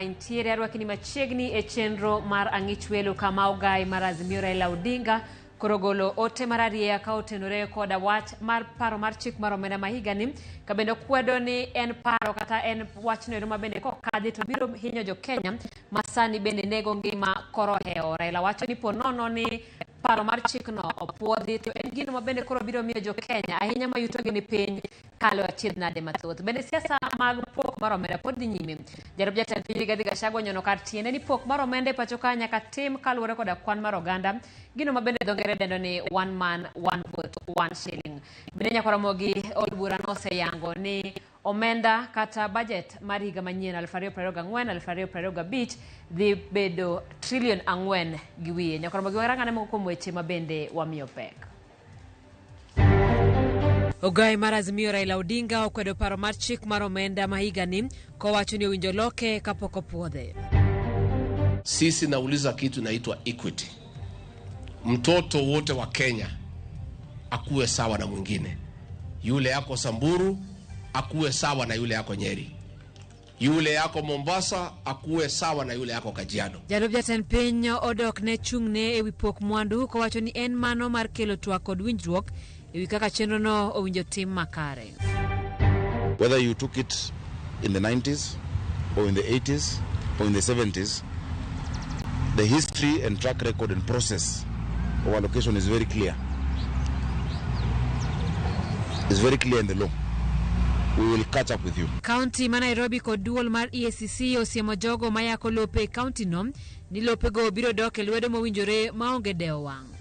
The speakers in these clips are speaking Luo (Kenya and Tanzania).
Intiere arwakni machiegni e chenro mar Ang'ich Welo kama ogai mar Azimio Raila Odinga koro golo ote mar arieya ka otenore koda wach mar paro mar chik mar omenda ma higani ka bende okwedo ni en paro kata en wachno ero ma bende kokadhi to biro hinyo jo Kenya ma sani bende nego ngima koro ohewo. Raila wacho ni po nono ni paro mar chikno opuodhi to en gino ma bende koro biro miyo jo Kenya ahinya ma yutogi ni piny kalo achiedh nade mathoth. Bende siasa mag pok mar omenda pod dhi nyime. Jalup jatend piny Rigathi Gachagua onyono kar tiende ni pok mar omenda e pacho ka nyaka tim kaluwore koda kwan mar oganda, gino ma bende dho ngere dendo ni one man, one vote, one shilling. Bende nyaka Ramogi od bura noseyango ni omenda kata budget mar higa manyien 2024 2025 dhi bedo trilion 4.5. Nyaka Ramogi warang'ane moko kuom weche ma bende wamiyo pek. Ogai mar Azimio Raila Odinga okwedo paro mar chik mar omenda ma higani kowacho ni owinjo loke kapok opuodhe. Sisi nauliza kitu inaitwa equity. Mtoto wote wa Kenya akuwe sawa na mwingine. Yule yako Samburu akuwe sawa na yule yako Nyeri, yule yako Mombasa akuwe sawa na yule yako Kajiado. Jalup jatend piny odok ne chung'ne ewi pok mwandu kowacho ni en mano mar kelo twak kod winjruok ewi kaka chenrono owinjo tim makare. Whether you took it in the 90s or in the 80s or in the 70s, the history and track record and process of allocation is very clear. It's very clear in the law. We will catch up with you. Kaunti ma Nairobi kod duol mar EACC osiemo jogo mayako lope e kaunti no ni lopego biro dok e lwedo mowinjore maonge dewo wang'.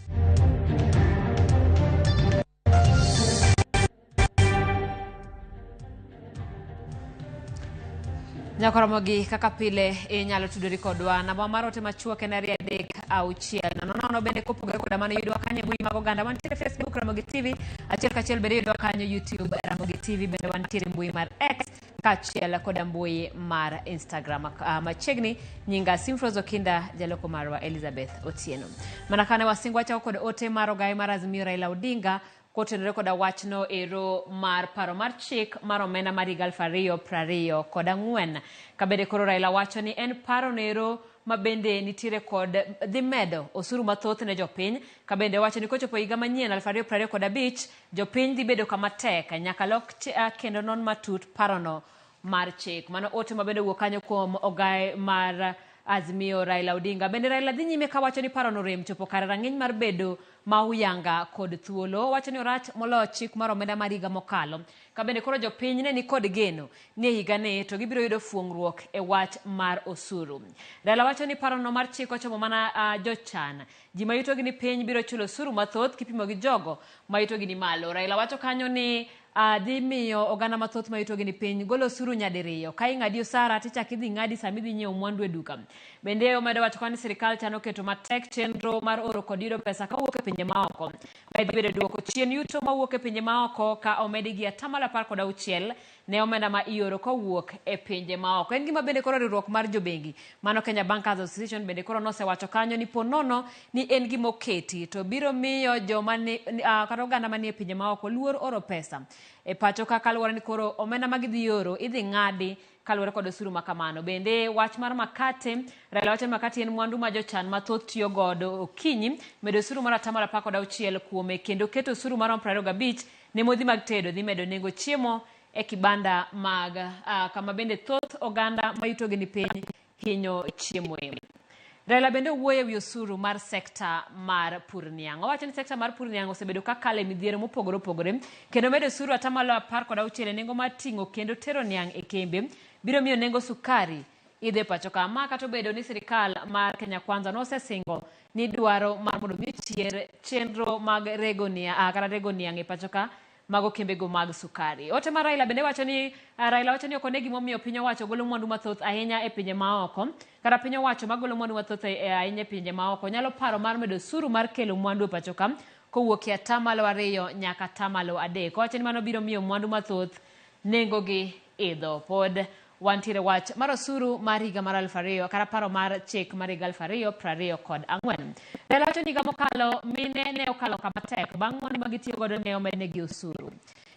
Nyakoromogi kaka pile inyalo tudori kodwa namba mar ote machuok en 236 00 bende kopogore koda mano yudwa kanyo e mbui mag oganda wantiere Facebook Ramogi TV achiel kachiel bende yudwa kanyo YouTube Ramogi TV bende wantiere mbui mar X kaachiel koda mbui mar Instagram. Machiegni nyinga Simfros Okinda, jaloko marwa Elizabeth Otieno. Mana kane wasingo wachako kod ote mar ogaye mar Azimio Raila Odinga kotenore koda wachno ero mar paro mar chik mar omenda mar higa 2024 kabende koro Raila wacho ni en paro nero ma bende nitiere kod dhi medo osuru mathoth ne jopiny kabende wacho ni kochopo higa manyien 2025 jopiny dhi bedo kama tek nyaka lok kendo non matut parono mar chik. Mano ote ma bende owuok kanyo kuom ogaye mar Azimio Raila Odinga. Bende Raila dhi nyime kawacho ni parono rem chopo kare rang'iny mar bedo ma huyanga kod thuolo. Owacho ni orach moloyo chik mar omenda mar higa mokalo. Ka bende koro jopiny ne ni kod geno ni e higani to gibiro yudo fuong'ruok e wach mar osuru. Raila wacho ni parono mar chik ochomo mana jochan. Ji ma yutogi ni piny biro chulo osuru mathoth kipimo gi jogo ma yutogi ni malo. Raila wacho kanyo ni dhi miyo oganda mathoth ma yutogi ni piny golo osuru nyadiriyo. Ka ing'adi osara tichak idhi ng'adi sama idhi nyiewo mwandu e duka. Bende omedo wacho ni sirikal chano keto matek chenro mar oro kod yudo pesa kawuok e pinje maoko. Ma dhi bedo duoko chien yuto mawuok e pinje maoko ka omedi gi 16% ne omenda ma ioro kowuok e pinje maoko. En gima bende koro riwruok mar jobengi mano Kenya Bankers Association bende koro nosewacho kanyo ni po nono ni en gima oketi to biro miyo joma ni kata oganda manie pinje maoko luor oro pesa e pacho ka kaluwore ni koro omenda ma gidhi oro idhi ng'adi kaluwore kod osuru ma kamano. Bende wach mar makate, Raila wacho ni makate en mwandu ma jochan mathoth tiyo godo okinyi, medo osuru mar 16% kuome kendo keto osuru maromo 25 ne modhi mag tedo dhi medo nengo chiemo e kibanda mag kama bende thoth oganda ma yutogi ni piny hinyo chiemoe. Raila bende owuoyo ewi osuru mar sekta mar pur niang'. Owacho ni sekta mar pur niang' osebedo ka kalo e midhiero mopogore opogore kendo medo osuru 16% e nengo mar ting'o kendo tero niang' e kembe biro miyo nengo sukari idho e pacho ka. Ma kata obedo ni sirikal mar Kenya Kwanza nosesingo ni dwaro mar mondo mi ochier chenro mag rego niang' kata rego niang' e pacho ka mago kembego mag sukari. Ote mar Raila bende wacho ni Raila wacho ni ok one gimomiyo piny owacho golo mwandu mathoth ahinya e pinje maoko. Kata piny owacho magolo mwandu mathoth ahinya e pinje maoko nyalo paro mar medo osuru mar kelo mwandu e pacho ka kowuok e 2% nyaka 3%. Owacho ni mano biro miyo mwandu mathoth nengogi idho. Pod wantiere wach mar osuru mar higa mar 2000 kata paro mar chik mar higa 2024. Raila wacho ni higa mokalo mine ne okalo kama tek bang' mwandu ma gitiyo godo ne omednegi osuru.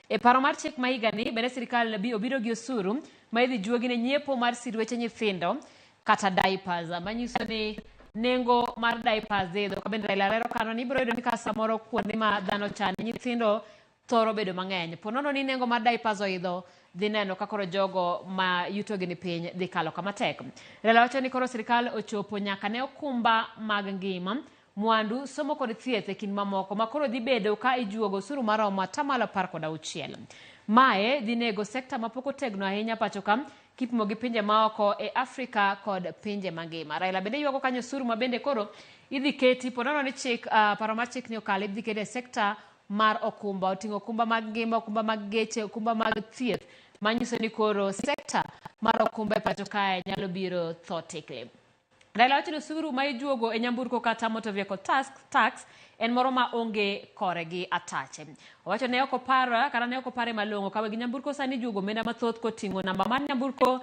E paro mar chik ma higani bende sirikal obiro gi osuru ma idhi juogi ne nyiepo mar sirweche nyithindo. kata diapers, manyiso ni nengo mar diapers dhi idho. Ka bende Raila lero kano ni ibiro yudo ni ka samoro kuonde ma dhano chande nyithindo thoro bedo mang'eny. Po nono ni nengo mar diapers oidho, dhi neno ka koro jogo ma yutogi ni piny dhi kalo kama tek. Raila wacho ni koro sirikal ochopo nyaka ne okumba mag ngima, mwandu, somo kod thieth e kind mamoko ma koro dhi bedo ka ijuogo osuru maromo 16%. Mae dhi nego sekta mapok otegno ahinya pacho ka kipimo gi pinje maoko e Afrika kod pinje mangima. Raila bende ywago kanyo osuru ma bende koro idhi keti po nono ni chik paro mar chik ni okalo, idhi keti e sekta mar okumba. Oting'o okumba mag ngima, okumba mag geche, okumba mag thieth, manyiso ni koro sekta mar okumba e pacho kae nyalo biro tho tikli. Raila wacho ni osuru ma ijuogo e nyamburko kata motor vehicle tax en moro ma onge kore gi atache. Owacho ne ok oparo kata ne ok opare malong'o ka weg nyamburko sani ijuogo omenda mathoth koting'o namba mar nyamburko,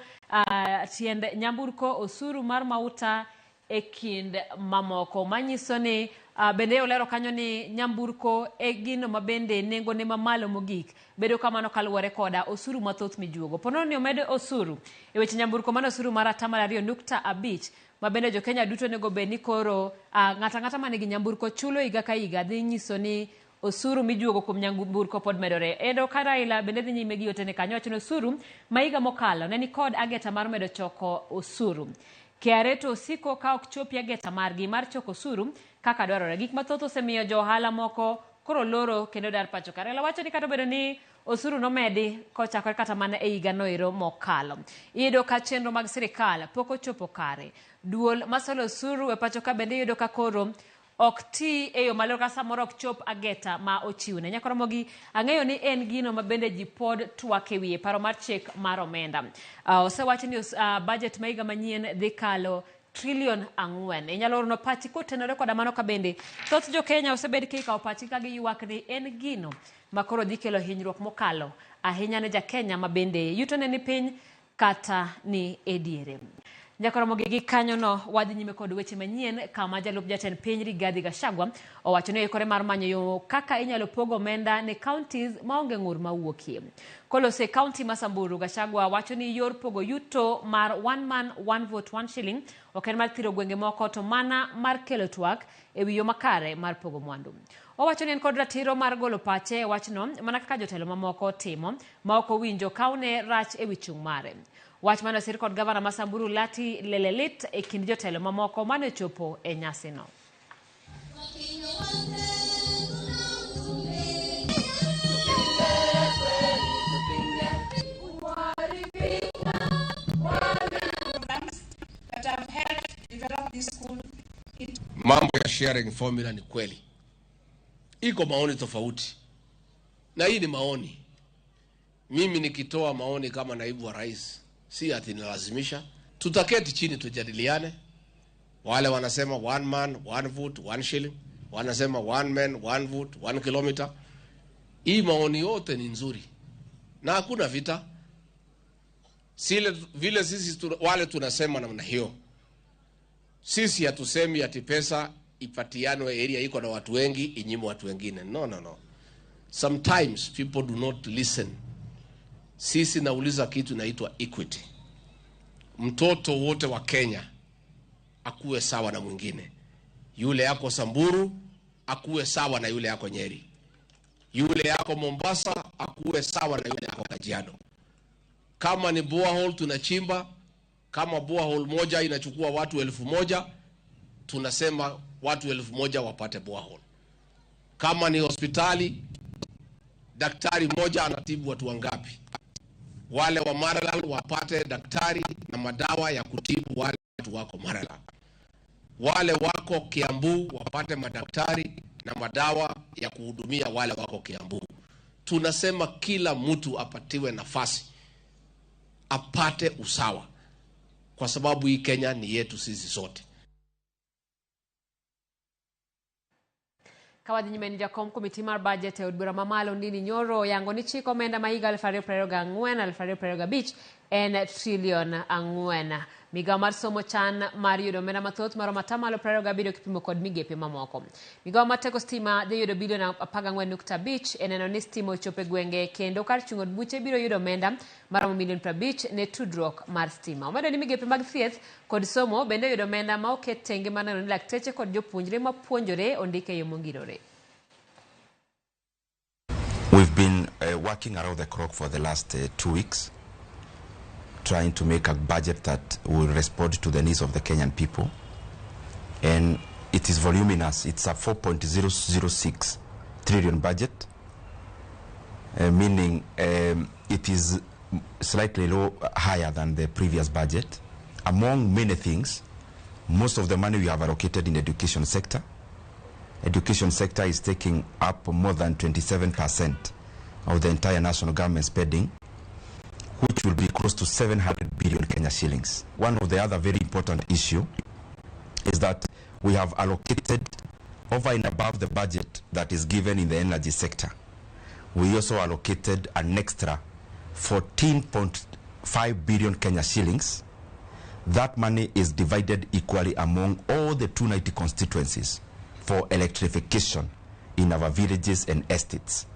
tiend nyamburko, osuru mar mauta e kind mamoko. Manyiso ni bende olero kanyo ni nyamburko e gino ma bende nengo ne mamalo mogik bedo kamano kaluwore koda osuru mathoth mijuogo. Po nono ni omed osuru e weche nyamburko, mano osuru mar 2.5% ma bende jo Kenya duto onego bed ni koro ng'ato ang'ata manigi nyamburko chulo higa ka higa, dhi nyiso ni osuru mijuogo kuom nyamburko pod medore. Endo ka Raila bende dhi nyime gi otene kanyo, wacho ni osuru ma higa mokalo ne ni kod ageta mar medo choko osuru. KRA to osiko ka ok chopi ageta margi mar choko osuru kaka dwarore. Gik mathoth osemiyo jo ohala moko koro loro kendo dar pacho ka. Raila wacho ni kata obedo ni osuru nomedi kochakore kata mana e higa noero mokalo, iyudo ka chenro mag sirikal pok ochopo kare. Duol masolo osuru e pacho ka bende iyudo ka koro ok ti e yo maler ka samoro ok chop ageta ma ochiwne. Nyakoromogi ang'eyo ni en gino ma bende ji pod twak e wiye, paro mar chik mar omenda. Osewach ni budget ma higa manyien dhi kalo trilion 4. Inyalo orno pachi kotenore koda mano ka bende thoth jo Kenya osebed kikawo pachgi ka giywak ni en gino ma koro dhi kelo hinyruok mokalo ahinya ne ja Kenya ma bende yutone ni piny kata ni e diere. Nyakoromogi gi kanyono wadhi nyime kod weche manyien kama jalup jatend piny Rigathi Gachagua owacho ni oikore mar manyo yo kaka inyalo pog omenda ne counties maonge ng'ur mawuokie. Koloso e county ma Samburu, Gachagua wacho ni yor pogo yuto mar one man one vote one shilling ok en mar thiro gwenge moko to mana mar kelo twak e wi yo makare mar pogo mwandu. Owacho ni en kod ratiro mar golo pache e wachno mana kaka jotelo mamoko timo ma ok owinjo kawne rach e wi chung' mare. Wach mane osir kod gavana ma Samburu Lati Lelelit e kind jotelo mamoko mane ochopo e nyasino. Mambo ya sharing formula ni kweli, iko maoni tofauti, na hii ni maoni. Mimi nikitoa maoni kama naibu wa rais, si ati nilazimisha. Tutaketi chini tujadiliane. Wale wanasema one man one vote one shilling, wanasema one man one vote one kilometer. Hii maoni yote ni nzuri na hakuna vita. Sile vile sisi wale tunasema namna hiyo, sisi hatusemi ati pesa ipatianwe area iko na watu wengi inyimwe watu wengine. No, no, no. Sometimes people do not listen. Sisi nauliza kitu inaitwa equity. Mtoto wote wa Kenya akuwe sawa na mwingine. Yule yako Samburu akuwe sawa na yule yako Nyeri. Yule yako Mombasa akuwe sawa na yule yako Kajiado. Kama ni borehole tunachimba, kama borehole moja inachukua watu 1,000, tunasema watu 1,000 wapate borehole. Kama ni hospitali, daktari moja anatibu watu wangapi? Wale wa Maralal wapate daktari na madawa ya kutibu wale watu wako Maralal. Wale wako Kiambu wapate madaktari na madawa ya kuhudumia wale wako Kiambu. Tunasema kila mtu apatiwe nafasi, apate usawa, kwa sababu hii Kenya ni yetu sisi sote. Kawadhi nyime ni jakom komiti mar budget e od bura mamalo Ndindi Nyoro oyango ni chik omenda ma higa 2024 2025 en trilion 4. Migawo mar somo chan mar yudo omenda mathoth maromo atamalo 27 kipimo kod migepe mamoko. Migawo mar teko stima dhi yudo bilion 14.5 e neno ni stima ochopo e gwenge kendo kar chung' od buche biro yudo omenda maromo milion 50 ne tudruok mar stima. Omedo ni migepe mag thieth kod somo bende oyudo omenda ma oket tenge mar neno ni lakteche kod jopuonjre mapuonjore ondik e yo mongirore. We've been working around the clock for the last 2 weeks, trying to make a budget that will respond to the needs of the Kenyan people. And it is voluminous. It's a 4.006 trillion budget, meaning it is slightly higher than the previous budget. Among many things, most of the money we have allocated in the education sector. Education sector is taking up more than 27% of the entire national government spending, which will be close to 700 billion Kenya shillings. One of the other very important issue is that we have allocated over and above the budget that is given in the energy sector. We also allocated an extra 14.5 billion Kenya shillings. That money is divided equally among all the 290 constituencies for electrification in our villages and estates.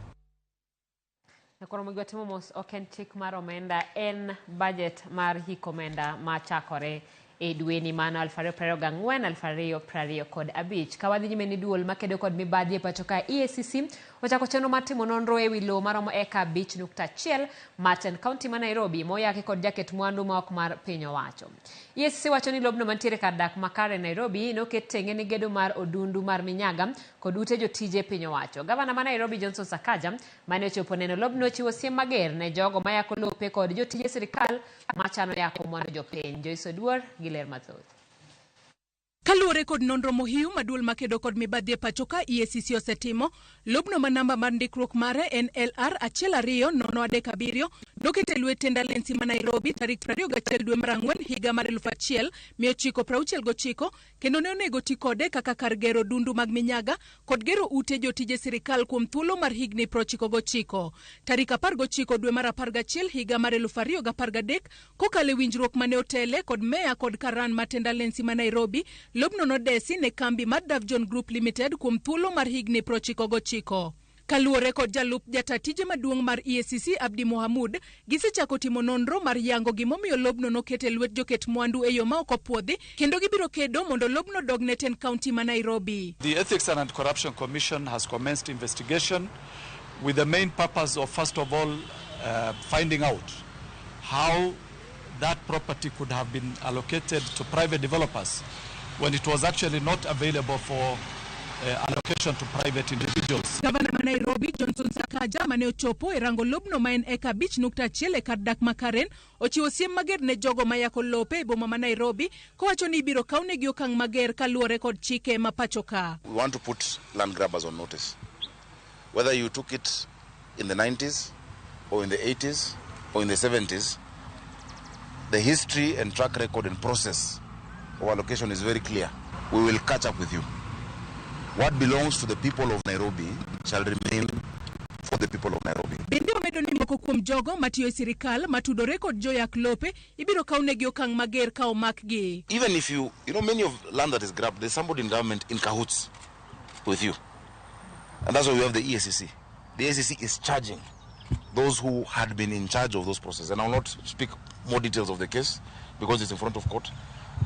Koro migwa timo mos ok en chik mar omenda, en budget mar hik omenda machakore e dweni mano 2024 2025. Ka wadhi nyime ni duol makedo kod mibadhi e pacho ka EACC ochako chenro mar timo nonro ewi lowo maromo eka 5.1 Martin County ma Nairobi moyaki kod jaket mwandu ma ok mar piny owacho. EACC wacho ni lobno mantiere kar dak makare Nairobi noket tenge ni gedo mar odundu mar Minyaga kod ute jotije piny owacho. Gavana ma Nairobi Johnson Sakaja mane ochopo neno lobno ochiwo siem mager ne jogo mayako lope kod jotije sirikal machano yako mwandu jopiny. Joyce Oduor gi ler mathoth. Kaluwore kod nonro mohiu ma duol makedo kod mibadhi e pacho ka EACC osetimo, lobno ma namba mar ndikruok mare en LR 12037 noket e lwet Tenda Lensi ma Nairobi tarik 21 dwe mar ang'wen higa mar 1969 kendo ne onego ti kode kaka kar gero dundu mag minyaga kod gero ute jotije sirikal kuom thuolo mar higni 99. Tarik 19 dwe mar 11 higa mar 2013 kokalo e winjruok mane otele kod meya kod karan ma Tenda Lensi ma Nairobi, lobno nodesi ne kambi mar Davjon Group Limited kuom thuolo mar higni 99. Kaluwore kod jalup jata tije maduong' mar EACC Abdi Mohamud, gisechako timo nonro mar yango gimomiyo lobno noket e lwet joket mwandu e yo ma ok opuodhi kendo gibiro kedo mondo lobno dog ne tend county ma Nairobi. The Ethics and Anti-Corruption Commission has commenced investigation with the main purpose of, first of all, finding out how that property could have been allocated to private developers when it was actually not available for allocation to private individuals. Gavana ma Nairobi Johnson Sakaja mane ochopo e rango lobno ma en eka 5.1 e kar dak ma Karen ochiwo siem mager ne jogo mayako lope e boma ma Nairobi kowacho ni ibiro kawnegi okang' mager kaluwore kod chike ma pacho ka. We want to put land grabbers on notice. Whether you took it in the 90s or in the 80s or in the 70s, the history and track record and process of allocation is very clear. We will catch up with you. What belongs to the people of Nairobi shall remain for the people of Nairobi. Bende omedo ni moko kuom jogo matiyo e sirikal matudore kod joyak lope ibiro kawnegi okang' mager ka omakgi. Even if you know, many of land that is grabbed, there's somebody in government in cahoots with you. And that's why we have the EACC. The EACC is charging those who had been in charge of those processes. And I will not speak more details of the case because it's in front of court.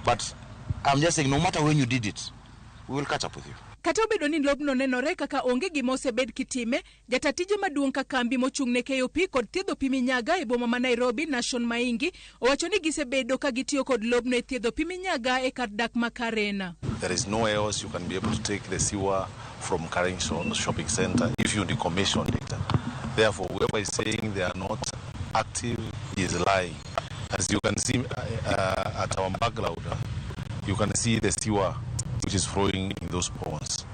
But I'm just saying, no matter when you did it, we will catch up with you. Kata obedo ni lobno nenore kaka onge gima osebed kitime, jata tije maduong' ka kambi mochung' ne keyo pi kod thiedho pi minyaga e boma ma Nairobi, Nashon Maingi, owacho ni gisebedo ka gitiyo kod lobno e thiedho pi minyaga e kar dak ma Karen. There is nowhere else you can be able to take the sewer from Karen Shopping Center if you decommissioned it. Therefore, whoever is saying they are not active is lying. As you can see at our background, you can see the sewer which is flowing in those ponds.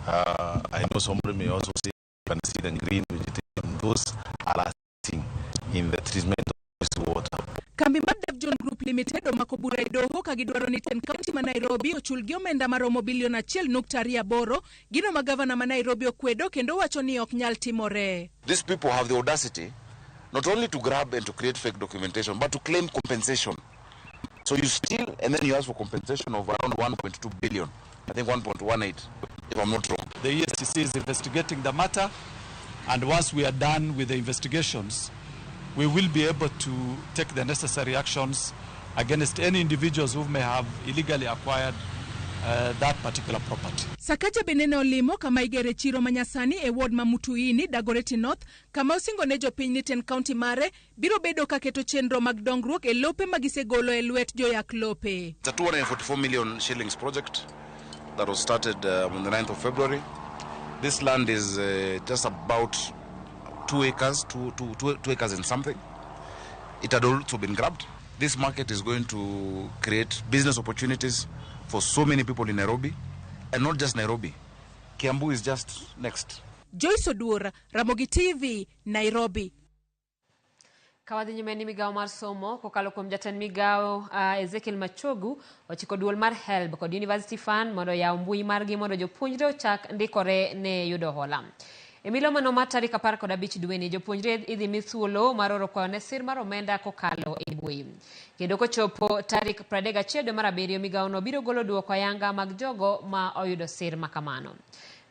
I know somebody may also say you can see the green vegetation. Those are assisting in the treatment of this water. Kambi mar Davjon Group Limited omako bura e doho ka gidwaro ni tend county ma Nairobi ochul gi omenda maromo bilion 1.28, gino ma gavana ma Nairobi okwedo kendo wacho ni ok nyal timore. These people have the audacity Not only to grab and to create fake documentation, but to claim compensation. So you steal and then you ask for compensation of around 1.2 billion. I think 1.18, if I'm not wrong. The EACC is investigating the matter, and once we are done with the investigations, we will be able to take the necessary actions against any individuals who may have illegally acquired that particular property. Sakaja bende ne olimo kama igere chiro manyasani e ward ma Mutuini, Dagoretti North, kama osingo ne jopiny ni tend kaunti mare biro bedo ka keto chenro mag dongruok e lope ma gisegolo e lwet joyak lope. It's a 244 million shillings project that was started on the 9th of February. This land is just about 2 acres, 2 acres and something. It had also been grabbed. This market is going to create business opportunities for so many people in Nairobi, and not just Nairobi. Kiambu is just next. Joyce Oduor, Ramogi TV, Nairobi. Kawadhi nyime ni migawo mar somo kokalo kuom jatend migawo Ezekiel Machogu ochiko duol mar HELB kod University Fund mondo oyaw mbui margi mondo jopuonjre ochak ndikore ne yudo hola. E milomano mar tarik 15 dweni, jopuonjre idhi mi thuolo mar oro kwayo ne sir mar omenda kokalo e mbui. Kendo kochopo tarik 31 dwe mar abiriyo, migawono biro golo duoko ayanga mag jogo ma oyudo sir makamano.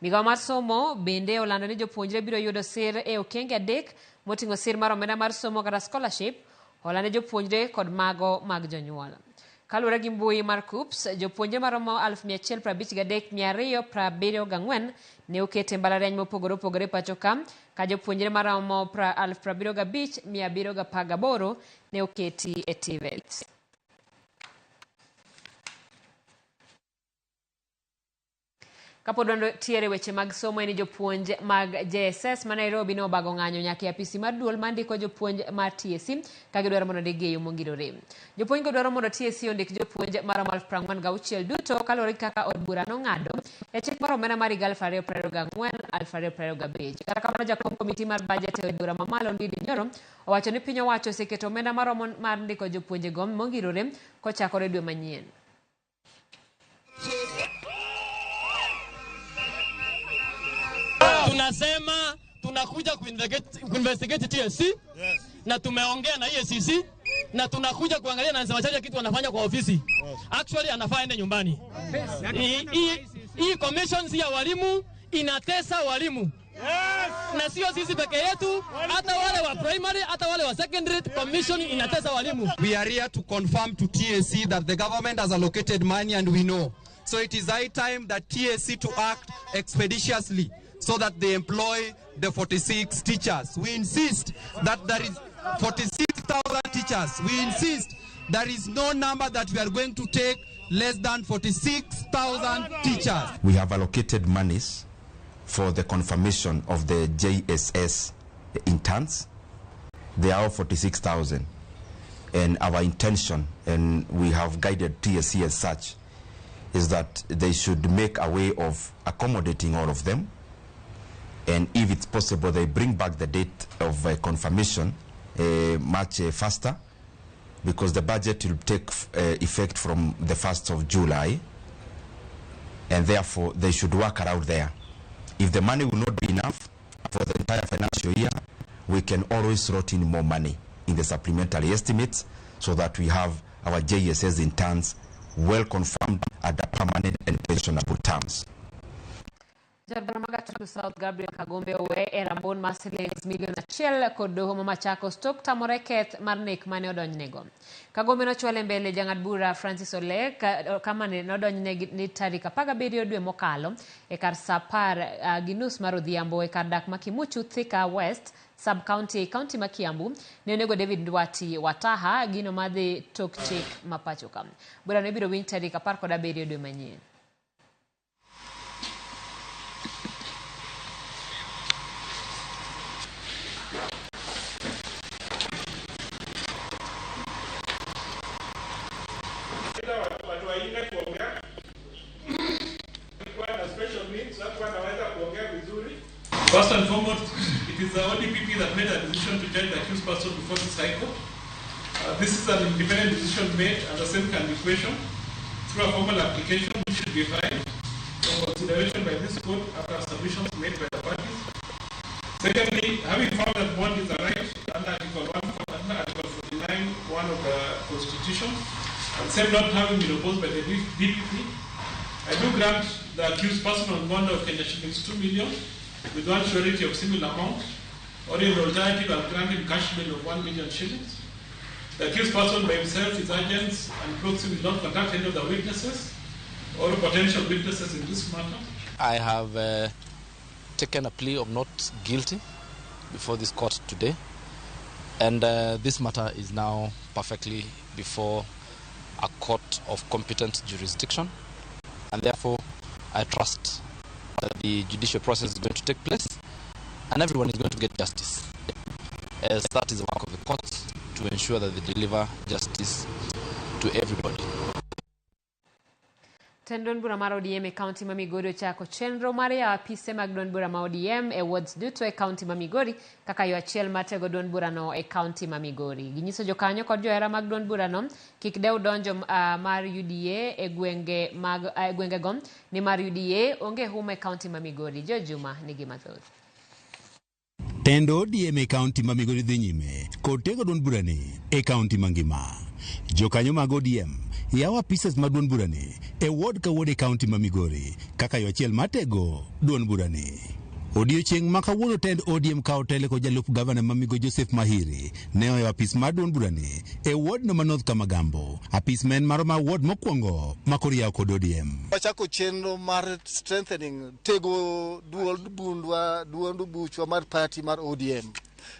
Migawo mar somo bende olando ni jopuonjre biro yudo sir e okenge 3 moting'o sir mar omenda mar somo kata scholarship, hola ne jopuonjre kod mago mag jonyuol. Kaluwore gi mbui mar KUCCPS, jopuonjre maromo 153,274 ne oket e mbalariany mopogore opogore pacho ka, ka jopuonjre maromo 75,718 ne oketi e TVET. Kapod wantiere weche mag somo, en jopuonj mag JSS ma Nairobi ne obago ng'anyo nyaka e apisi mar duol mandiko jopuonj mar TSC ka gidwaro mondo ondikgi e yo mongirore. Jopuonj go dwaro mondo TSC ondik jopuonj maromo 46,000 duto kaluwore gi kaka od bura nong'ado e chik mar omenda mar higa 2024-2025. Kata kamano, jakom komiti mar bajet e od bura mamalo Ndindi Nyoro owacho ni piny owacho oseketo omenda maromo mar ndiko jopuonjego mongirore kochakore dwe manyien. Tunasema tunakuja kuinvestigate TSC, yes. Na tumeongea na EACC na tunakuja kuangalia na Macharia kitu wanafanya kwa ofisi. Yes. Actually anafaa aende nyumbani. Hii commission si ya walimu, inatesa walimu. Yes. Na sio sisi peke yetu, hata wale wa primary, hata wale wa secondary, commission inatesa walimu. We are here to confirm to TSC that the government has allocated money and we know. So it is high time that TSC to act expeditiously so that they employ the 46 teachers. We insist that there is 46,000 teachers. We insist there is no number that we are going to take less than 46,000 teachers. We have allocated monies for the confirmation of the JSS interns. They are all 46,000. And our intention, and we have guided TSC as such, is that they should make a way of accommodating all of them. And if it's possible, they bring back the date of confirmation much faster, because the budget will take effect from the 1st of July, and therefore they should work around there. If the money will not be enough for the entire financial year, we can always slot in more money in the supplementary estimates so that we have our JSS interns well confirmed at the permanent and pensionable terms. Jaod bura ma Gatundu South Gabriel Kagombe owe e rambun mar siling milion 1 kod doho ma Machakos tok tamore keth mar nek mane odonjnego. Kagombe nochwale mbele jang'ad bura Francis Ole kama ne nodonjne ni tarik 17 dwe mokalo e kar saa 10:30 mar odhiambo e kar dak ma Kimuchu, Thika West sub-county, county ma Kiambu ne onego David Ndwati Wataha gino madhi tok chik ma pacho ka. Burano ibiro winj tarik 17 dwe manyien. First and foremost, it is the ODPP that made a decision to charge the accused person before this High Court. This is an independent decision made, and the same can be questioned through a formal application which should be filed for consideration by this court after submissions made by the parties. Secondly, having found that bond is a right under Article 1, under Article 49(1) of the Constitution, and same not having been opposed by the DPP, I do grant the accused person on bond of Kenya shillings 2 million with one surety of similar amount, or in alternative, I'll grant him cash bail of 1 million shillings. The accused person by himself, his agents, and proxy will not contact any of the witnesses or potential witnesses in this matter. I have taken a plea of not guilty before this court today, and this matter is now perfectly before a court of competent jurisdiction, and therefore I trust that the judicial process is going to take place and everyone is going to get justice, as that is the work of the courts to ensure that they deliver justice to everybody. Tend duond bura mar ODM e kaunti ma Migori ochako chenro mar yawo apise mag duond bura ma ODM e wards duto e kaunti ma Migori kaka yo achiel mar tego duond burano e kaunti ma Migori. Ginyiso jokanyo kod johera mag duond burano kik dew donjo mar UDA e gwenge mag e gwengego nimar UDA onge huma e kaunti ma Migori. Jo Juma nigi mathoth. Tend ODM e kaunti ma Migori dhi nyime kod tego duond burani e kaunti mangima. Jokanyo mag ODM yawo apises mag duond burani e ward ka ward e kaunti ma Migori kaka yo achiel mar tego duond burani. Odiochieng' ma kawuono tend ODM ka otele kod jalup gavana ma Migo Joseph Mahiri ne oyawo apis mar duond burani e ward no ma North Kamagambo. Apis ma en maro mar ward mokwongo ma koro yaw kod ODM. Wachako chenro mar strengthening tego duond bundwa duond buchwa mar party mar ODM.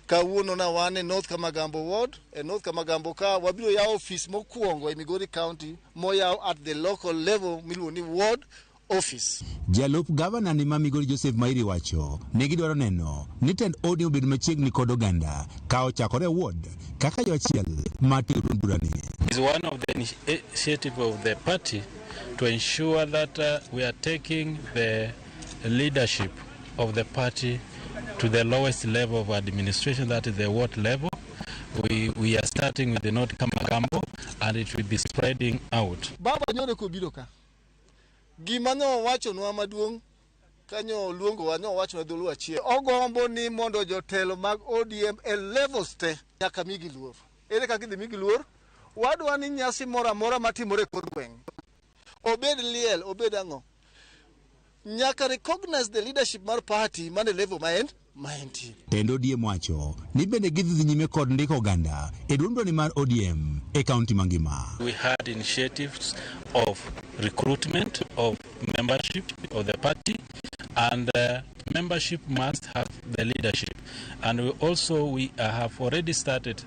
Kawuono na wan e North Kamagambo ward, e North Kamagambo ka wabiro yawo ofis mokwongo e Migori County moyaw at the local level miluongo ni ward office. Jalup gavana ni ma Migori Joseph Mahiri wacho ni gidwaro neno ni tend ODM obed machiegni kod oganda ka ochakore e ward kaka yo achiel mar tego duond burani. Is one of the initiative of the party to ensure that we are taking the leadership of the party to the lowest level of administration, that is the ward level. We are starting with the North Kamagambo and it will be spreading out. Baba nyoro kobiro ka. Gima nowachonwa maduong' kanyo luongowa nowachonwa dholuo achiel. Ogombo ni mondo jotelo mag ODM e levels te nyaka migi luor. Ere kaka idhi migi luor? Wadwa ni nyasi moro amora matimore e kor gweng', obed liel, obed ang'o, nyaka recognize the leadership mar party mane level ma en ma entie. Tend ODM wacho ni bende gidhi dhi nyime kod ndiko oganda e duond burani mar ODM e kaunti mangima. We had initiatives of recruitment of membership of the party, and membership must have the leadership. And we also have already started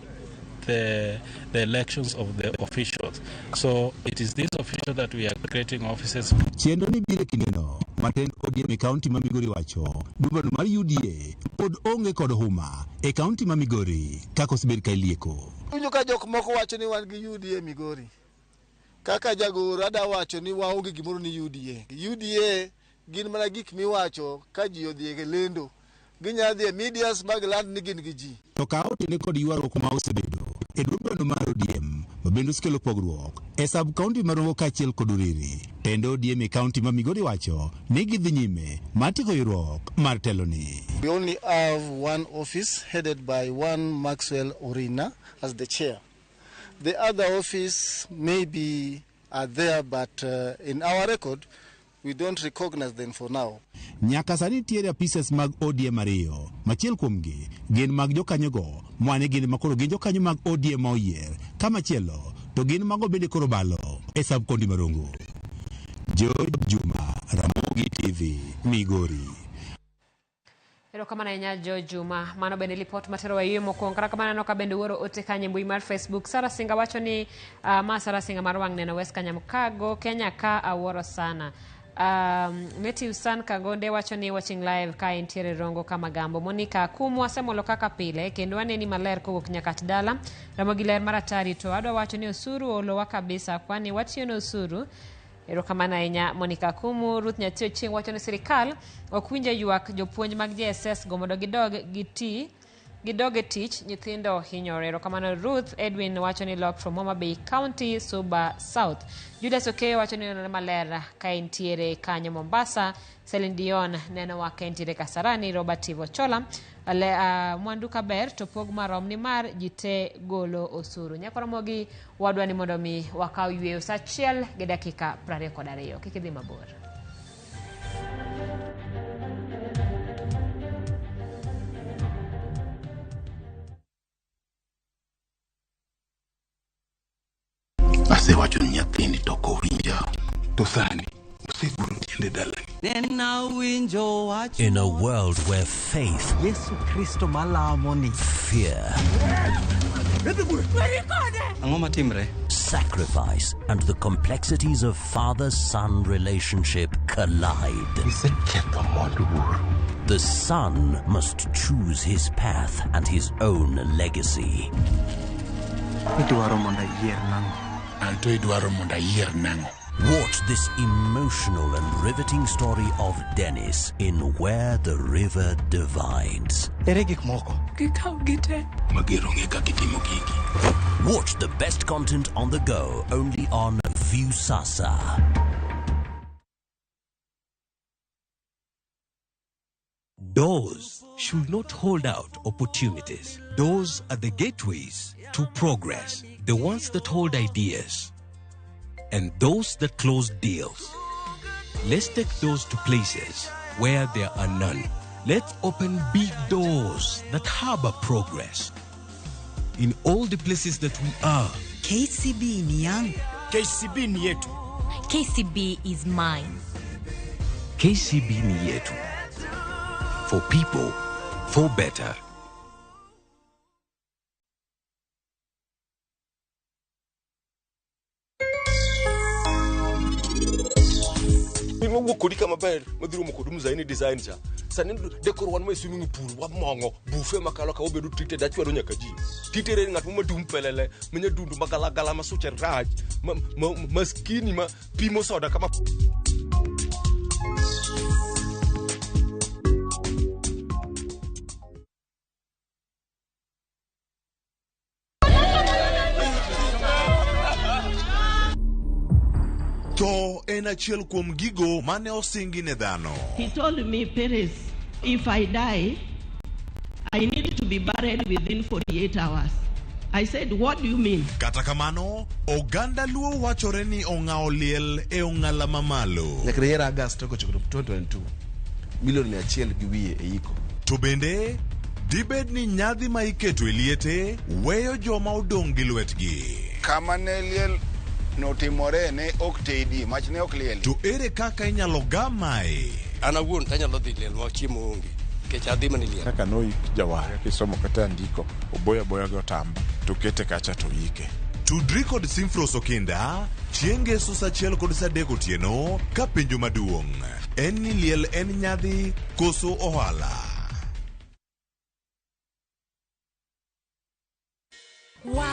the elections of the officials. So it is this official that we are creating offices. Chenro ni biro e kindeno ma tend ODM e kaunti ma Migori wacho duond mar UDA pod onge kod huma e kaunti ma Migori kaka osebed ka ilieko. Winjo ka jok moko wacho ni wan gi UDA Migori. Kaka jagoro ada wacho ni waonge gimoro ni UDA. UDA gin mana gik miwacho ka ji odhi e lendo. Ginyalo dhi e medias mag land ni gin gi ji. To ka otene kod ywaruok ma osebedo e duond burano mar ODM ma bende osekelo pogruok e sub county ma Rongo kaachiel kod Uriri. Tend ODM e kaunti ma Migori wacho ni gidhi nyime mar tieko ywaruok mar teloni. We only have one office headed by one Maxwell Orina as the chair. The other office maybe are there, but in our record, we don't recognize them for now. Nyaka sani nitiere apises mag ODM ariyo, machiel kuomgi gin mag jokanyogo mwane gin makoro gin jokanyo mag ODM ma oyier, ka machielo to gin mago bende koro balo e sub county ma Rongo. George Juma, Ramogi TV, Migori. Erokamano ahinya Jo Juma. Mano bende lipot matero wayueyo mokwongo. Kata kamano aneno ka bende uoro ote kanyo e mbui mar Facebook. Sara Singa wacho ni ma Sara Singa mar wang' neno West Kanyamkago, Kenya ka awuoro sana. Native San Kagonde wacho ni watching live ka entiere Rongo Kamagambo. Monica Akumu asemolo kaka pile kendo aneni maler kowuok Nyakat dala. Ramogi ler mar atari to adwa wacho ni osuru olowa kabisa kwani watiyo ne osuru. Erokamano ahinya Monica Akumu. Ruth Nyathi Ochieng wacho ni sirikal ok winjo ywak jopuonj mag JSS go mondo gidog giti Gidog e tich, nyithindo hinyore. Erokamano Ruth Edwin wacho ni lok from Homa Bay County, Suba South. Julius Okeyo wacho ni oneno maler ka entiere kanyo Mombasa. Celine Dion nenowa ka entiere Kasarani. Robert Ivo Chola le, mwandu kaber to pog marom nimar ji te golo osuru. Nyakoromogi wadwa ni mondo mi wakaw yweyo saa achiel gi dakika 22. Kik idhi mabor. Asewacho ni nyathini to ok owinja. To sani oseguro tiende dalani. In a world where faith, Yesu Kristo malamo ni fear, Ang'o matimre? sacrifice, and the complexities of father-son relationship collide. The son must choose his path and his own legacy. Idwaro mondo ayier nang'o? Anto idwaro mondo ayier nang'o? Watch this emotional and riveting story of Dennis in Where the River Divides. Ere gik moko? Gikaw gite. Mager onge kaka itimo gigi. Watch the best content on the go only on Viusasa. Doors should not hold out opportunities. Doors are the gateways to progress, the ones that hold ideas, and those that close deals. Let's take doors to places where there are none. Let's open big doors that harbor progress. In all the places that we are, KCB ni yangu. KCB ni yetu. KCB is mine. KCB ni yetu. For people, for better. Mowuok kodi kama ber madhi romo kod Mzaini design cha sani dekor wan ma e swimming pool wamong'o bufe makalo ka wabedo treated achwado nyaka ji titere ng'at mo madum pelele ma nyadundu magalagala ma suche rach ma, ma, maskini ma pimo soda kama Tho en achiel kuom gigo mane osingi ne dhano. He told me, Perez, if I die, I need to be buried within 48 hours. I said, what do you mean? Kata kamano, oganda Luo wachore ni ong'awo liel e ong'ala mamalo. Nyaka ne yier August kochopo 2022, milion 100 gi wiye e iko. To bende, dibed ni nyadhi ma iketo e liete weyo joma odong' gi lwetgi. Kama ne liel notimore ne ok tedi, mach ne ok lieli. To ere kaka inyalo gam mae? An awuon to anyalo dhi liel ma chiemo onge nikech adhi mana e liel. Kaka noik jawar kisomo kata andiko oboyo aboya gi otamba to kete kacha to ike. Tudri kod Simfros Okinda chieng' ngeso saa achiel kod saa adek otieno ka penjo maduong' en ni liel en nyadhi koso ohala. Wa,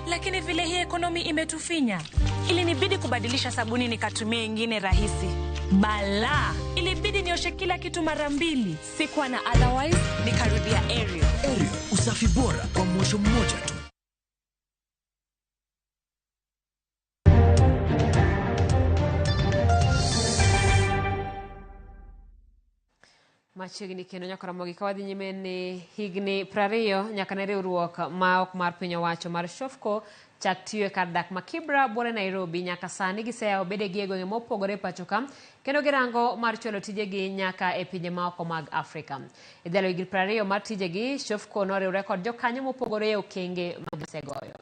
lakini vile hii ekonomi imetufinya, ilinibidi kubadilisha sabuni nikatumia ingine rahisi. Bala, ilibidi nioshe kila kitu mara mbili. Sikuwa na otherwise, nikarudia Ariel. Ariel, usafi bora kwa mwosho mmoja tu. Machiegni kendo nyaka Ramogi ka wadhi nyime ni higni 20 nyaka ne riwruok ma ok mar piny owacho mar Shofco chak tiyo e kar dak ma Kibra buore Nairobi nyaka sani giseyawo bedegi e gwenge mopogore e pacho ka kendo girango mar chwalo tijegi nyaka e pinje maoko mag Afrika. E ndalo higni 20 mar tijegi, Shofco noriwre kod jokanyo mopogore e okenge ma gisegoyo.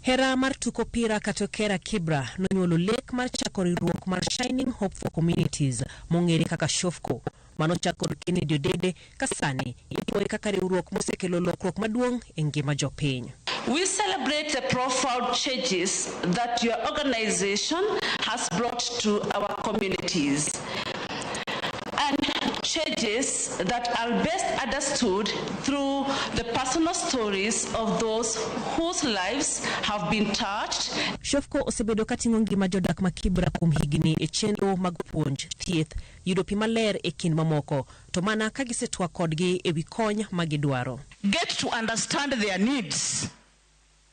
Hera mar tuko pira katokera Kibra nonyuolo lek mar chako riwruok mar Shining Hope for Communities mong'ere kaka Shofco manochak kod Kennedy Odede ka sani ipuoye kaka riwruok mosekelo lokruok maduong' e ngima jopiny. We celebrate the profound changes that your organization has brought to our communities. And Changes that are best understood through the personal stories of those whose lives have been touched. Shofco osebedo kating'o ngima jodak ma Kibra kuom higni e chenro mag puonj, thieth, yudo pi maler e kind mamoko, to mana ka gisetwak kodgi e wi kony ma gidwaro. Get to understand their needs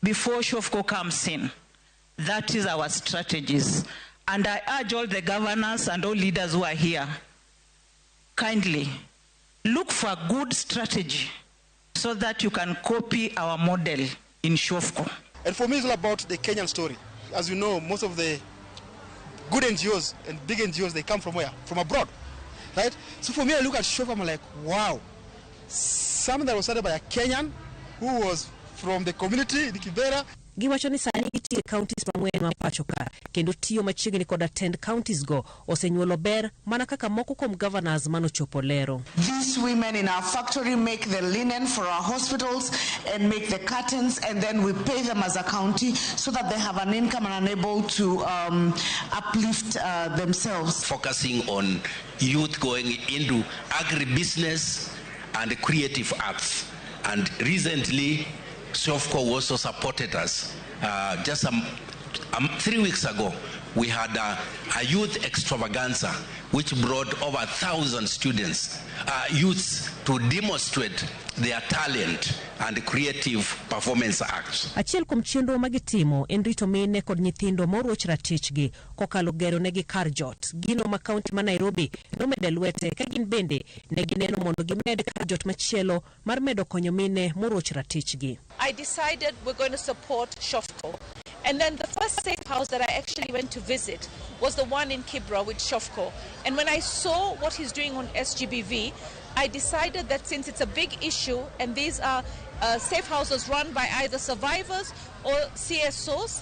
before Shofco comes in. That is our strategies. And I urge all the governors and all leaders who are here, kindly look for a good strategy so that you can copy our model in Shofco. And for me, it's all about the Kenyan story. As you know, most of the good NGOs and big NGOs, they come from where? From abroad, right? So for me, I look at Shofco, I'm like, wow. Something that was started by a Kenyan who was from the community in Kibera. Giwacho ni sani gitiyo e counties mang'wen ma pacho ka kendo tiyo machiegni koda tend counties go osenyuolo ber mana kaka moko kuom governors manochopo lero. These women in our factory make the linen for our hospitals and make the curtains, and then we pay them as a county so that they have an income and are able to uplift themselves. Focusing on youth going into agribusiness and creative arts. And recently, Shofco also supported us. Just 3 weeks ago, we had a youth extravaganza, which brought over 1,000 students, youths, to demonstrate their talent and creative performance acts. Achiel kuom chenro ma gitimo en rito mine kod nyithindo moroch ratichgi kokalo gero negi kar jot. Gino ma kaunti ma Nairobi nomede lwete ka gin bende ne gineno mondo gimed kar jot machielo mar medo konyo mine moroch ratichgi. I decided we're going to support Shofco. And then the first safe house that I actually went to visit was the one in Kibra with Shofco. And when I saw what he's doing on SGBV, I decided that since it's a big issue and these are safe houses run by either survivors or CSOs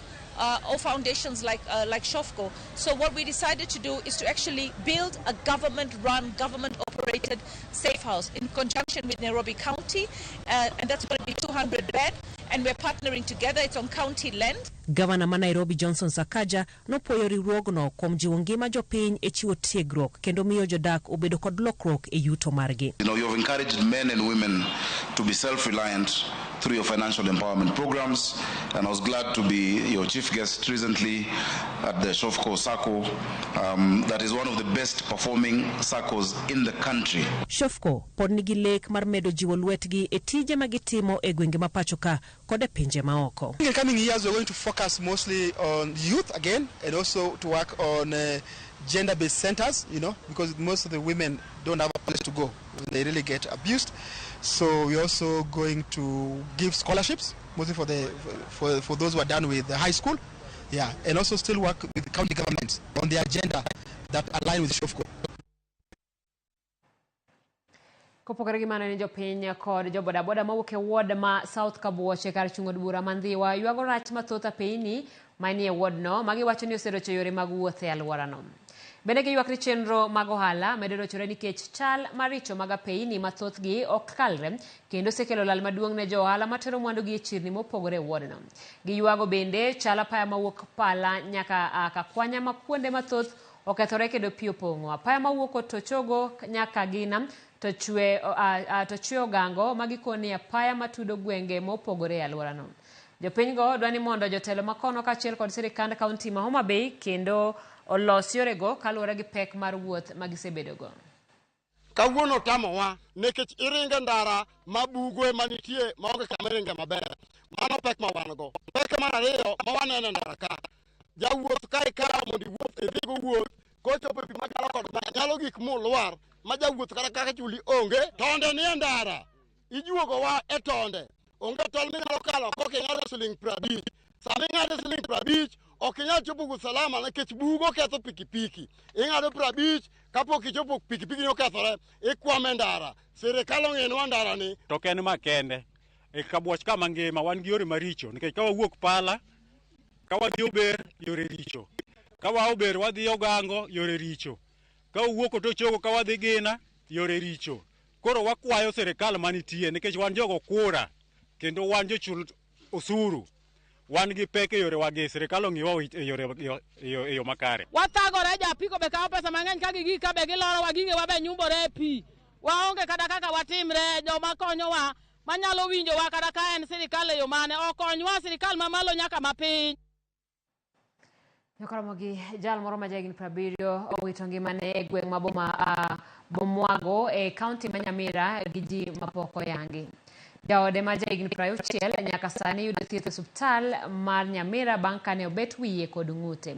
or foundations like Shofco. So what we decided to do is to actually build a government-run, government-operated safe house in conjunction with Nairobi County, and that's going to be 200 bed, and we're partnering together. It's on county land. Gavana ma Nairobi Johnson Sakaja nopuoyo riwruogno kuom jiwo ngima jopiny e chiwo tiegruok kendo miyo jodak obedo kod lokruok e yuto margi. You know, you've encouraged men and women to be self-reliant through your financial empowerment programs, and I was glad to be your chief guest recently at the Shofco Sacco. That is one of the best performing SACCOs in the country. Shofco pod nigi lek mar medo jiwo lwetgi e tije ma gitimo e gwenge ma pacho ka kod e pinje maoko. In the coming years, we're going to focus mostly on youth again, and also to work on gender-based centers, you know, because most of the women don't have a place to go when they really get abused. So we're also going to give scholarships, mostly for those who are done with the high school, yeah, and also still work with the county governments on the agenda that align with Shofco. Kopogore gi mano ni jopiny kod jobodaboda mawuok e ward ma South Kabuoche kar chung' od bura ma Ndhiwa ywago rach mathoth apeyni manie wardno ma giwacho ni oserocho yore mag wuoth e alworano. Bende giywak ni chenro mag ohala medo rochore nikech chal maricho mag apeyni mathothgi ok kalre kendo osekelo lal maduong' ne jo ohala matero mwandugi e chirni mopogore e wardno. Giywago bende chal apaya mawuok Pala nyaka Kakwanya ma kuonde mathoth okethore kendo pi opong'o. Apaya mawuok Otochogo nyaka Gina to chwe ogango magikoni apaya matudo gwenge mopogore e alworano. Jopinygo dwa ni mondo jotelo makono kaachiel kod sirikand kaunti ma Homa Bay kendo olos yorego kaluwore gi pek mar wuoth magisebedogo. Kawuono tamowa nikech iringe ndara ma bugo manitie maonge kama iringe maber. Mano pek ma wan go. Pek mar ariyo ma waneno e ndara ka. Jawuoth ka ikawo mondo iwuoth idhigo wuoth kochopo e pi machalo kod ma nyalo gik molwar ma jawuoth kata kaka chuli onge. Tonde nie ndara. Ijuogowa e tonde. Onge tol minyalo kalo kok ing'ado siling 50. Sama ing'ado siling 50 ok inyal chopo wuoth salama nikech bugo ketho pikipiki. Ing'ado 50 kapok ichopo pikipiki ni okethore ikwamo e ndara. Sirikal ong'inwa ndara ni. To ok en ma kende. E Kabuoch kama ngima wan gi yore maricho nikech ka wawuok Pala, ka wadhi Ober, yore richo. Ka waa Ober wadhi Ogango, yore richo. Ka wawuok Otochogo ka wadhi Gina, yore richo. Koro wakwayo sirikal manitie nikech wan jogo kura kendo wan jochul osuru. Wan gi pek e yorewa gi sirikal ong'iwa e yore e yo makare. Wathagore japiko be kawo pesa mang'eny ka gigik ka be gilorowa gigewa be nyumbore e pi. Waonge kata kaka watimre joma konyowa manyalo winjowa kata ka en sirikal e yo mane okonywa sirikal mamalo nyaka mapiny. Nyakaramogi jal moro ma jahigni 70 owito ngimane e gweng' ma boma Bomwago e kaunti ma Nyamira gi ji mapok oyangi. Jaode ma jahigni 60 nyaka sani yudo thieth e osiptal mar Nyamira bang' kane obet wiye kod ng'ute.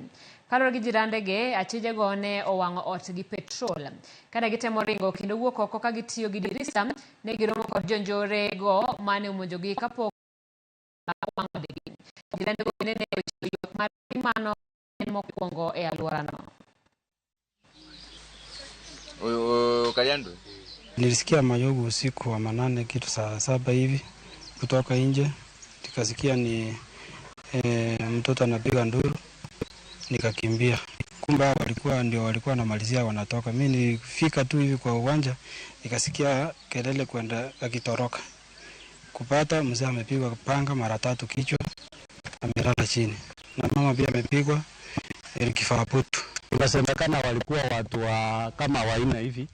Kaluwore gi jirandege, achijego ne owang'o ot gi petrol. Kane gitemo ringo kendo wuok oko ka gitiyo gi dirisa, ne giromo kod jonjore go mane omonjogi kapok owang' odgi. Jirandego bende ne ochiwo ywak mar mano en mokwongo e alworano. Nilisikia mayogo usiku wa manane kitu saa 7 hivi kutoka nje, nikasikia ni mtoto anapiga nduru, nikakimbia. Kumbe hao walikuwa ndio walikuwa wanamalizia wanatoka. Mimi nilifika tu hivi kwa uwanja nikasikia kelele kwenda akitoroka. Kupata mzee amepigwa panga mara 3 kichwa, amelala chini. Na mama pia amepigwa kifaa putu. Inasemekana walikuwa watu wa kama 4 hivi.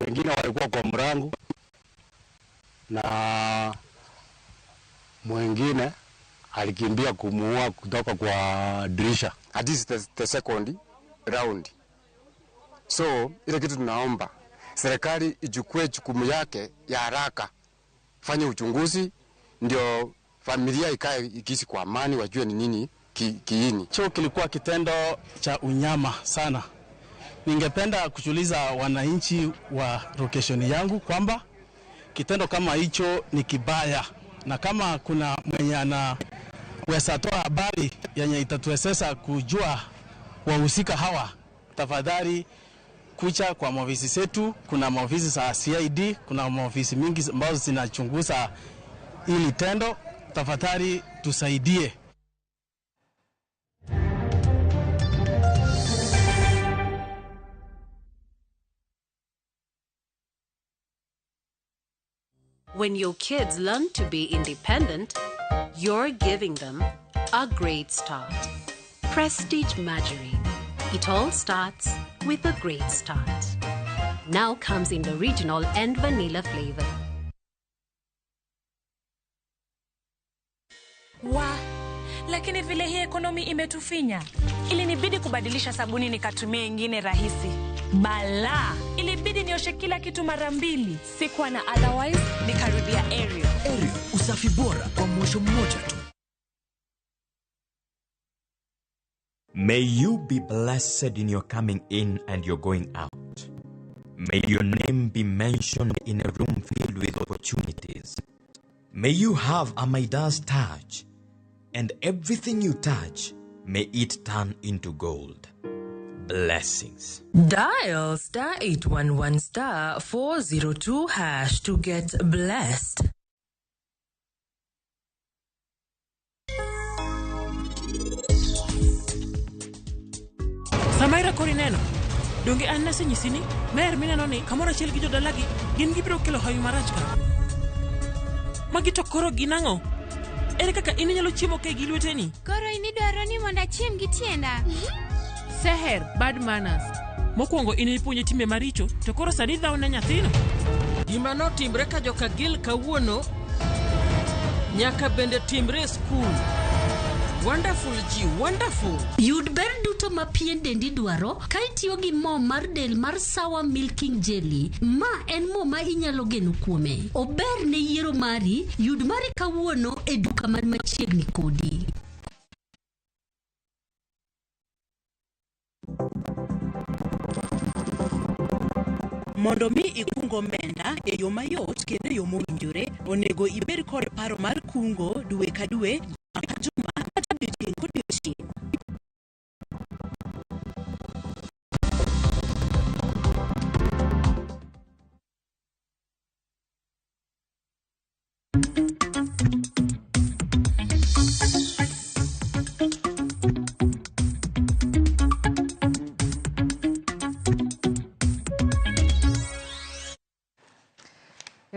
Wengine walikuwa kwa mlango na mwingine alikimbia kumuua kutoka kwa dirisha. This is the second round. So ile kitu tunaomba serikali ichukue jukumu yake ya haraka, fanye uchunguzi ndio familia ikae ikiishi kwa amani, wajue ni nini kiini. Cho kilikuwa kitendo cha unyama sana. Ningependa kuchuliza wananchi wa location yangu kwamba kitendo kama hicho ni kibaya, na kama kuna mwenye anaweza toa habari yenye itatuwezesha kujua wahusika hawa, tafadhali kucha kwa maofisi zetu. Kuna maofisi za CID, kuna maofisi mingi ambazo zinachunguza hili tendo. Tafadhali tusaidie. When your kids learn to be independent, you're giving them a great start. Prestige Margarine. It all starts with a great start. Now comes in the original and vanilla flavor. Wa, lakini vile hii ekonomi imetufinya. Ilinibidi kubadilisha sabuni nikatumia ingine rahisi. Bala, ilibidi nioshe kila kitu mara 2. Sikuwa na otherwise, nikarudia Ariel. Ariel, usafi bora kwa mwosho mmoja tu. May you be blessed in your coming in and your going out. May your name be mentioned in a room filled with opportunities. May you have a Midas touch, and everything you touch, may it turn into gold. Blessings. Dial *811 *402# to get blessed. Samaira kori neno. Donge an nasenyisi ni mer mineno ni kamoro achiel gi jodalagi gin gibiro kelo hawi marach ka. Magi to koro gin ang'o? Ere kaka in inyalo chiemo ka gi lweteni? Koro in idwaro ni mondo achiem gi tienda? Seher, bad manners. Mokwongo in ipuonje timbe maricho, to koro sani idhawo ne nyathino. Gima notimre ka joka Gil kawuono nyaka bende timre e skul. Wonderful ji, wonderful. Yud ber duto ma pien dendi dwaro ka itiyo gi mo mar del mar Sawa Milking Jelly. Ma en mo ma inyalo geno kuome. Ober ne yiero mari, yud mari kawuono e duka man machiegni kodi. Mondo mi ikung omenda e yo mayot kendo e yo mowinjore, onego ibed kod paro mar kungo dwe ka dwe, juma ka juma, kata odiochieng' kodiochieng'.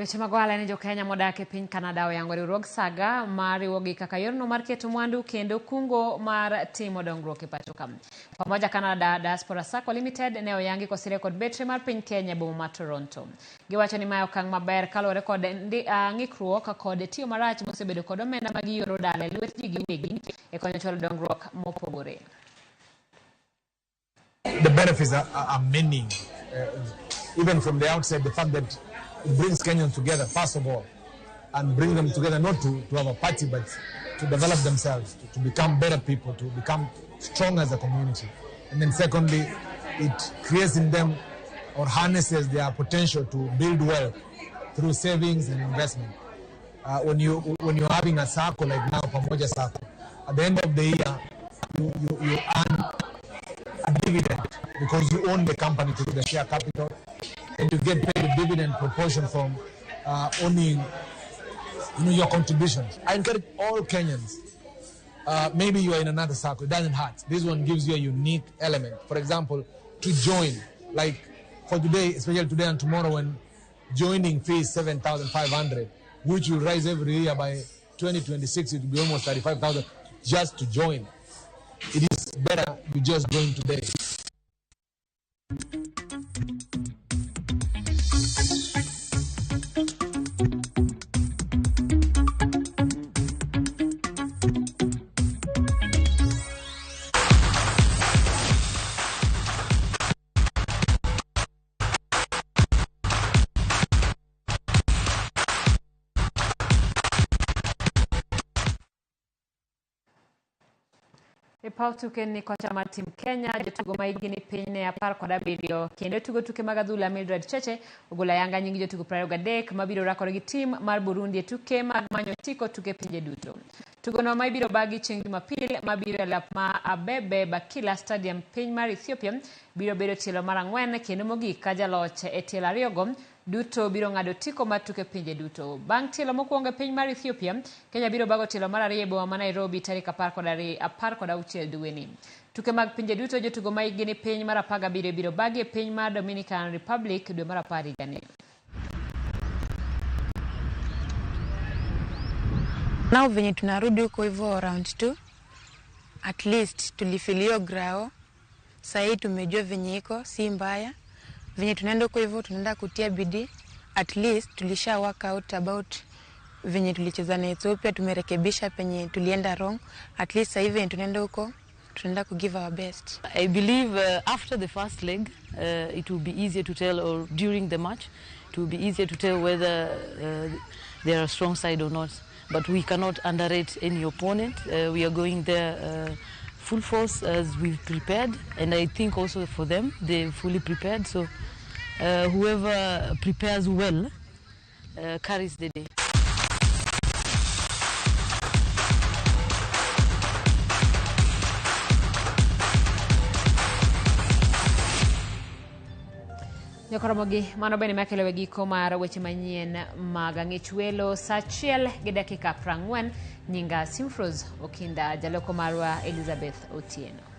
Weche mag ohala ni jokenya modak e piny Canada oyango riwruog Saga mar riwogi kaka yorno mar keto mwandu kendo kungo mar timo dongruok e pacho ka. Pamoja Canada Diaspora Sacco Limited ne oyangi kosire kod betre mar piny Kenya e boma ma Toronto. Giwacho ni mae okang' maber kaluwore kod ng'ikruok kod tiyo marach mosebedo kod omenda ma gioro dala e lwet ji giwegi e konyo chwalo dongruok mopogore. The benefits are many, even from the outset, the fact that it brings Kenyans together, first of all, and bring them together not to have a party, but to develop themselves, to become better people, to become strong as a community. And then secondly, it creates in them or harnesses their potential to build wealth through savings and investment. When you're having a circle like now, Pamoja Sacco, at the end of the year, you earn a dividend because you own the company through the share capital, and you get paid a dividend proportion from owning, your contributions. I encourage all Kenyans. Maybe you are in another circle. It doesn't hurt. This one gives you a unique element. For example, to join, like for today, especially today and tomorrow, when joining fee is 7,500, which will rise every year. By 2026, it will be almost 35,000 just to join. It is better you just join today. E paw tuke ni kocha mar tim Kenya jotugo ma higni piny ne 17 kendo tugo tuke mag adhula Mildred Cheche ogolo ayanga nying jotugo 23 mabiro rakore gi tim mar Burundi e tuke mag manyo otiko tuke pinje duto. Tugono ma ibiro bagi chieng' Jumapil mabiro e lap ma Abebe Bakila Stadium piny mar Ethiopia biro bedo tielo mar 4 kendo mogik ka jaloch e tielo ariyogo duto biro ng'ado otiko mar tuke pinje duto. Bang' tielo mokwongo e piny mar Ethiopia, Kenya biro bago tielo mar 2 e boma ma Nairobi tarik 16 dweni. Tuke mag pinje duto jotugo ma hikgi ni piny mar 17 biro bagi e piny mar Dominican Republic dwe mar 10 higani. Nao venye tunarudi huko hivyo round 2, at least tulifilio grao. Sahii tumejua venye iko si mbaya. Venye tunaenda huko hivyo tunaenda kutia bidii. At least tulisha work out about venye tulicheza na Ethiopia, tumerekebisha penye tulienda wrong. At least sahii venye tunaenda huko tunaenda ku give our best. I believe after the first leg it will be easier to tell, or during the match it will be easier to tell whether they are a strong side or not. But we cannot underrate any opponent. We are going there full force as we've prepared, and I think also for them, they're fully prepared. So whoever prepares well carries the day. Nyakoromogi mano bende makelo e giko mar weche manyien mag ang'ich welo saa 1:40. Nyinga Simfros Okinda, jaloko marwa Elizabeth Otieno.